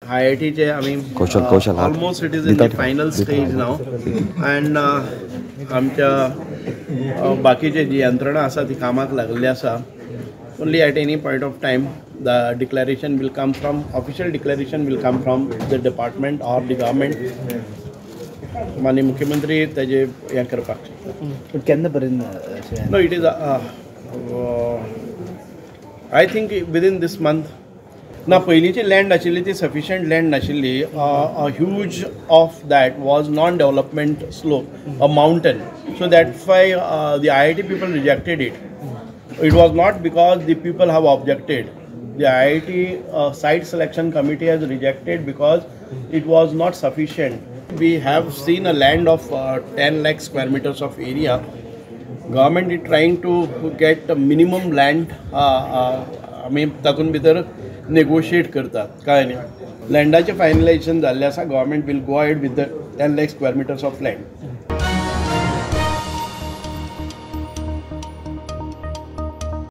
आयआयटीचे आमी कौशल, कौशल, हात. Almost it is in the final stage now and आमच्या बाकीचे जी यंत्रणा आसा ती कामाक लागलेली आसा. Only at any point of time the declaration will come from, official declaration will come from the department or the government. माननीय मुख्यमंत्री ताजे हें करपाक शकता. पूण केन्ना पर्यंत अशें? No, it is, I think within this month. ना, पयलींची लँड आशिल्ली ती सफिशियंट लँड नाशिल्ली. A huge of that was non development slope, a mountain, so that why the IIT people rejected it. It was not because the people have objected. The IIT site selection committee has rejected because it was not sufficient. We have seen a land of 10 lakh square meters of area. Government is trying to get a minimum land. आमी तातूंत भितर negotiate करतात, कळ्ळें न्ही? लँडाचें फायनलायजेशन जाल्लें आसा. Government will go ahead with the 10 lakh square meters of land.